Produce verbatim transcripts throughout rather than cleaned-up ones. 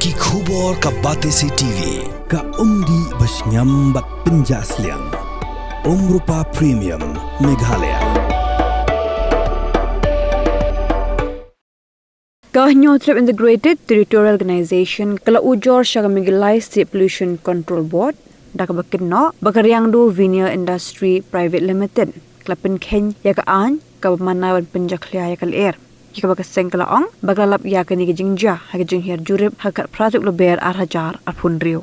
Ki khubor ka Batesi T V, ka umdih bashngiam bad pynjah sliang. Umrupa Premium, Meghalaya. Ka Hynñiewtrep Integrated Territorial Organization ka la ujor sha ka Meghalaya State Pollution Control Board da kaba kynnoh ba ka Riangdo Veneer Industry Private Limited ka la pynkheiñ ïa ka aiñ kaba mana ban pynjakhlia ïa ka lyer, ïa kaba ka seng ka la ong ba ka la lap ïa kane ka jingjia ha ka jinghiar jurip ha ka khatphra tarik Lber ar hajar arphew hynriew.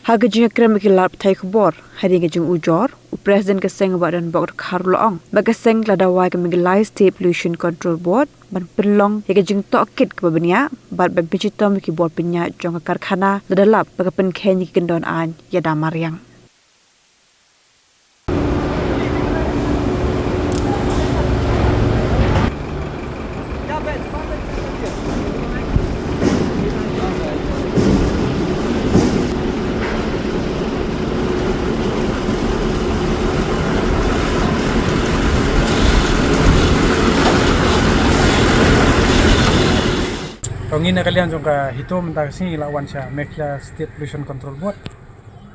Ha ka jingïakren bad ki lad pathai khubor hadien ka jingujor, u President ka seng u Bah Donbok Dkhar u la ong ba ka seng ka la dawa ïa ka Meghalaya State Pollution Control Board ban pynlong ïa ka jingtohkit kaba bniah bad ban pynshitom ïa ki bor pynïaid jong ka karkhana lada lap ba ka pynkheiñ ïa ki kyndon aiñ ïada mariang. To ngin na ka liang jong ka HITO mynta ka sngi la wan sha Meghalaya State Pollution Control Board.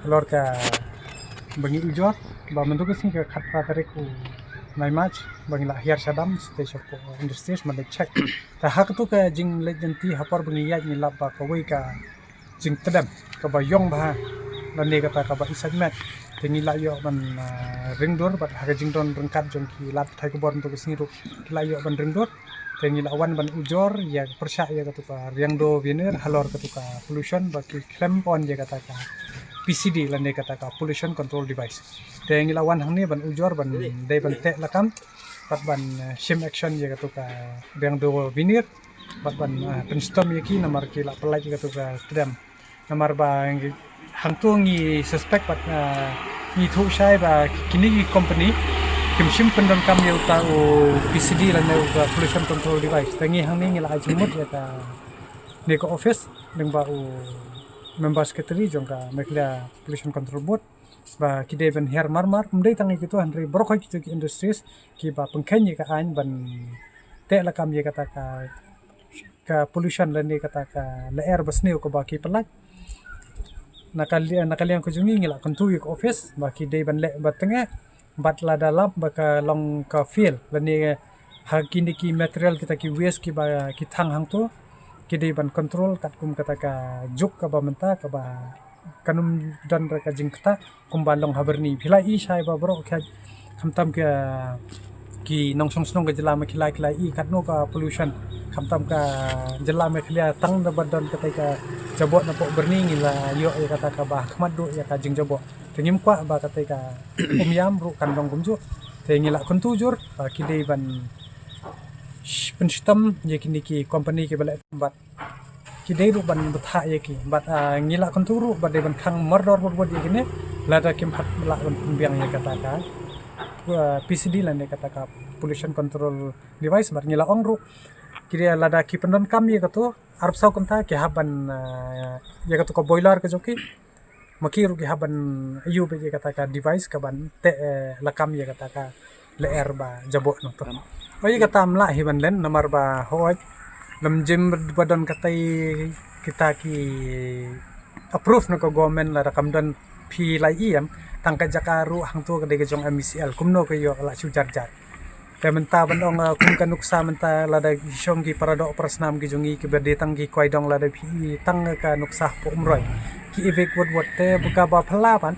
Halor kaba ngi ujor ba mynta ka sngi ka khatphra tarik u nai March ba ngi la hiar sha dam stage of industries man da check. Ta ha katu ka jingleit lynti ha por ba ngi ïaid ngi lap ba kawei ka jingtdem kaba ïong bha lane kata kaba isait met. Te ngi la ïoh ban, ah, ringdur bad ha ka jingdon ryngkat jong ki lad pathai khubor mynta ka sngi ruh la ïoh ban ringdur. Te ngi la wan ban ujor ïa ka pyrshah ïa katu ka Riangdo Veneer halor katu ka pollution ba ki khlem on ïa kata ka P C D lane kata ka pollution control device. Te ngi la wan hangne ban ujor ban dei ban teh lakam bad ban, eh, shim action ïa katu ka Riangdo Veneer bad ban, eh, pynshitom ïa ki namar ki la pyllait ïa katu ka tdem. Namar ba ngi, hangto ngi suspect bad, ah, ngi thuh shai ba kine ki company kim shym pyndonkam ïa uta u P C D lane uta pollution control device. Te ngi hangne ngi la ai jingmut ïa kane ka office lyngba u member secretary jong ka Meghalaya Pollution Control Board ba ki dei ban hiar marmar, ym dei tang ïa kito hynrei baroh kito ki industries kiba pynkheiñ ïa ka aiñ ban teh lakam ïa kata ka ka pollution lane kata ka lyer ba sniew kaba ki pyllait. Na ka li-, na ka liang ka jong ngi ngi la kyntu ïa ka office ba ki dei ban leh ba tyngai bad lada lap ba ka long ka fail lane ha kine ki material kita ki waste kiba ki thang hangto ki dei ban control katkum kata ka juk kaba mynta kaba kan ym don re ka jingktah kumba long ha Byrni. Phi la i shai ba baroh ka khamtam ka ki nongshong shnong ka jylla Meghalaya ki la i katno ka pollution. Khamtam ka jylla Meghalaya tang da ba don katei ka jaboh na poh Byrni ngi la ïoh ïa kata kaba khmat duh ïa ka jingjaboh. Te ngim kwah ba katei ka um ïam ruh kan long kumjuh. Te ngi la kyntu jur ba ki dei ban sh-, pynshitom ïa kine ki company kiba leh bad ki dei ruh ban bthah ïa ki bad, ah, ngi la kyntu ruh ba dei ban khang mardor bad bad ïa kine lada kim pat lah ban pynbiang ïa kata ka, ah, P C D lane kata ka pollution control device bad ngi la ong ruh ki dei lada ki pyndonkam ïa kato arphew saw kynta ki hap ban, ah, ïa kato ka boiler ka jong ki. Ma ki ruh ki hap ban ïoh beit ïa kata ka device ka ban teh, eh, lakam ïa kata ka lyer ba jaboh nangto. Ba ïa kata ym lah hi ban len namar ba hooid lem jim ba don katei kita ki approve na ka government lada kam don phi la i em tang ka jaka ruh hangto ka dei ka jong M E C L kumno ka ïoh la shu jar jar. Te mynta ban ong, ah, kum ka nuksa mynta lada ki shong ki para doh para snam ki jong ngi kiba dei tang ki kwai dong lada phi i tang ka nuksa hapoh Umroi. Ki evict wot wot te ba kaba phylla ban.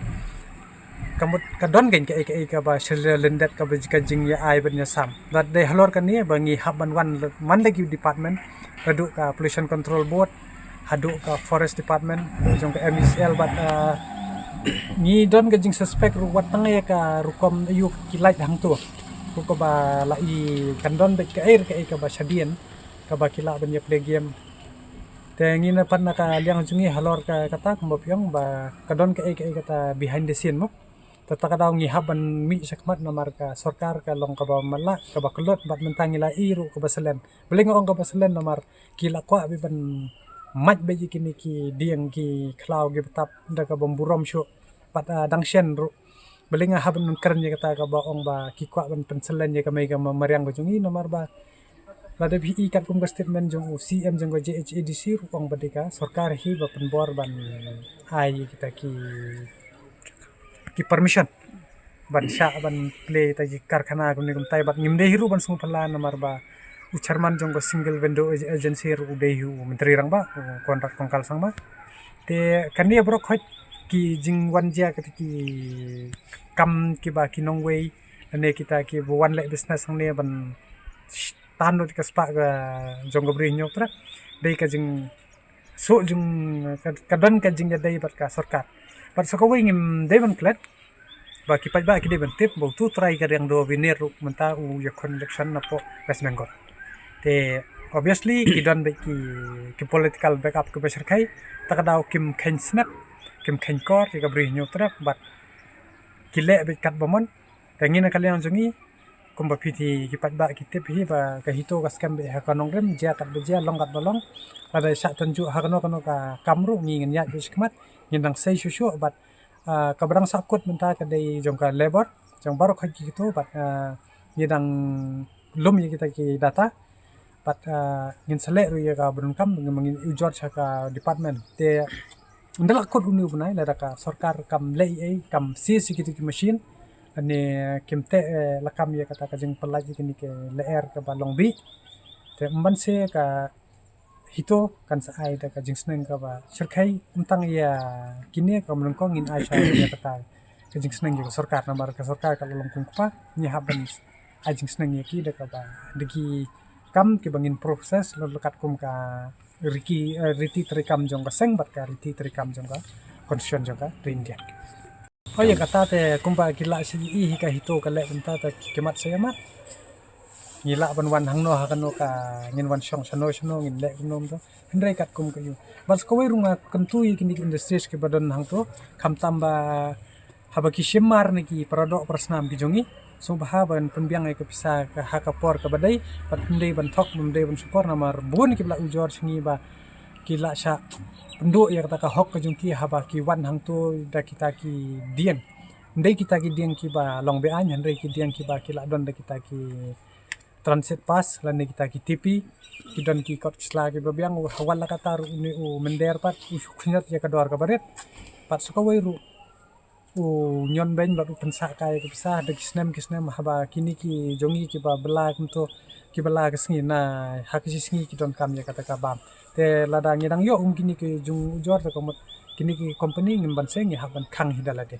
Ka mut ka don kein kaei kaei kaba shlei lyndet kaba ka jingïa ai ban ïa sam. Lada dei halor kane ba ngi hap ban wan man la ki department. Haduh ka Pollution Control Board, haduh ka Forest Department, haduh jong ka M E C L bad, ah, ngi don ka jingsuspect ruh wat tang ïa ka rukom ïa ki light hangto. Ruh kaba la i kan don beit kaei kaei kaba shadien, kaba ki lah ban ïa play game. Te ngi na pat na ka liang jong ngi halor ka kata kumba phi ong ba ka don kaei kaei kata behind the scene mo. Te ta ka daw ngi hap ban mih shakhmat namar ka sorkar ka long kaba matlah, kaba kyllut bad mynta ngi la i ruh kaba selen. Balei nga ong kaba selen namar ki la kwah beit ban mait beit ïa kine ki dieng ki khlaw ki btap da kaba burom shuh. Bad, ah, dang shen ruh. Balei nga hap ban kren ïa kata kaba ong ba ki kwah ban pynselen ïa ka mei ka ma-, mariang ka jong ngi namar ba Lada phi i katkum ka statement jong u C M jong ka J H A D C ruh ong ba dei ka sorkar hi ba pynbor ban ai kita ki ki permission ban shah ban plie kita ki karkhana kumne kumtai, bad ngim dei hi ruh ban sngewphylla namar ba u chairman jong ka single window ag-, agency ruh u dei hi u Myntri Rangbah, u Conrad Kongkal Sangma. Te kane baroh khoit ki jingwan jia kita ki kam kiba ki nongwei, ne kita kiba wan leh business hangne ban tan lut ka spah ka jong ka Bri Hynñiewtrep. Dei ka jing suk jong ka, ka don ka jingïadei bad ka sorkar. Bad sa kawei ngim dei ban klet ba ki paidbah ki dei ban tip ba utu u trai ka Riangdo Biner ruh mynta u ïakhun election napoh West Bengal. Te obviously ki don bad ki, ki political backup kiba shyrkhei, ta ka daw kim kheiñ snep, kim kheiñ kor ïa ka Bri Hynñiewtrep bad ki leh bad katba mon. Te ngi na ka liang jong ngi kumba phi te ki paidbah ki tip hi ba ka HITO ka skhem bad ha ka nongrim, jia katba jia, long katba long. Lada shah tynjuh ha kano kano ka kam ruh ngi ngin ïaid bad shakhmat, ngin dang sei shuh shuh bad, ah, kaba dang sahkut mynta ka dei jong ka labor jong baroh khoit ki HITO bad, ah, ngi dang lum ïa kita ki data. Bad, ah, ngin sa leh ruh ïa kaba donkam, ngin, ngin ujor sha ka department. Te ynda la kut une u bnai lada ka sorkar kam leh ei ei, kam sie ïa kita ki machine, ne kim teh, eh, lakam ïa kata ka jingpyllait ïa kine ki lyer kaba long bih, te ym ban se ka HITO kan sa ai da ka jingsneng kaba shyrkhei, ym tang ïa kine, kaba nyngkong ngin ai sha ïa kata ka jingsneng ïa ka sorkar, namar ka sorkar ka la long kum kpa, ngi hap ban ai jingsneng ïa ki da kaba, da ki kam kiba ngin process lyngba katkum ka riti, eh, riti treikam jong ka seng bad ka riti treikam jong ka constitution jong ka Ri India. Oh, ïa kata te kumba ki lah sha ïa hi ka HITO ka leh mynta te ki mat sa ïa mat. Ngi lah ban wan hangno ha kano ka, ngin wan shong shano shano, ngin leh kumno kumno. Hynrei katkum ka ïu. Bad sa kawei ruh nga kyntu ïa kine ki industries kiba don hangto, khamtam ba haba ki shim mar na ki paradoh parasnam ki jong ngi, sngewbha ban pynbiang ïa ka pisa ka ha ka por kaba dei, bad ym dei ban thok, ym dei ban shukor, namar bun ki ba la ujor sha ngi ba ki la shah pynduh ïa kata ka hok ka jong ki haba ki wan hangto da kita ki dieng. Ym dei kita ki dieng kiba long be-aiñ, hynrei ki dieng kiba ki la don da kita ki transit pass lane kita ki T P, ki don ki kot ki sla kiba biang. U hawal la kata ruh une u mynder pat u shu khñiot ïa ka dor kaba rit. Pat sa kawei ruh u ñion beiñ bad u pynsah kai ïa ka pisa da ki snem ki snem, haba kine ki jong ngi kiba bylla kumto, kiba bylla ka sngi, na ha ka shi sngi ki donkam ïa kata ka bam. Te lada ngi dang ïoh kum kine ki jong ujor, te ka mut kine ki company ngim ban seng, ngi hap ban khang hi da lade.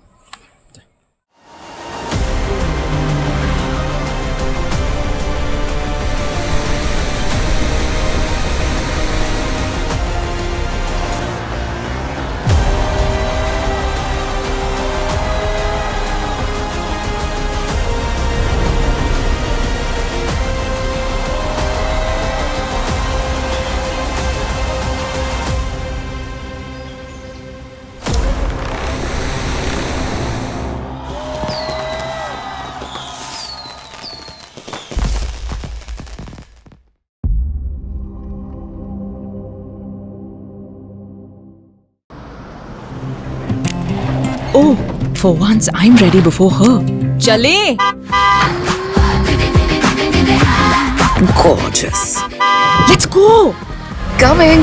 Oh, for once I'm ready before her. Chale. Gorgeous. Let's go. Coming.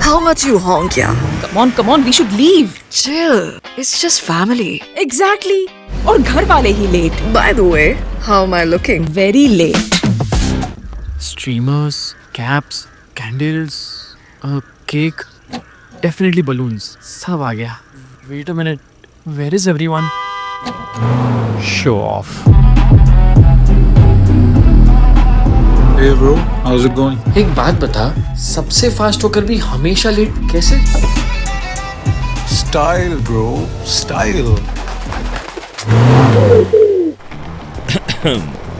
How much you honk, yeah? Come on, come on, we should leave. Chill. It's just family. Exactly. और घर वाले ही late. By the way, how am I looking? Very late. Streamers, caps, candles, a cake, definitely balloons. सब आ गया. Wait a minute. Where is everyone? Show off. Hey bro, how's it going? एक बात बता, सबसे फास्ट होकर भी हमेशा लेट कैसे? Style, bro, style.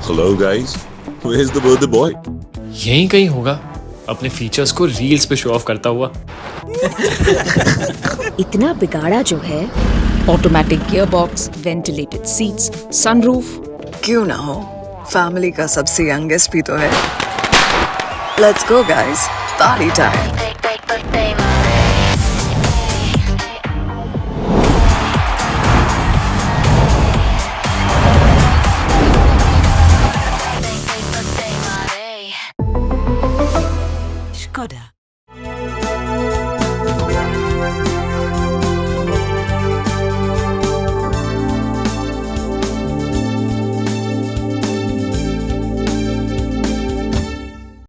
Hello guys, where's the birthday boy? यहीं कहीं होगा, अपने फीचर्स को रील्स पे शो ऑफ करता हुआ. इतना बिगाड़ा जो है. Automatic gearbox, ventilated seats, sunroof. क्यों ना हो, फैमिली का सबसे यंगेस्ट भी तो है. Let's go guys, party time.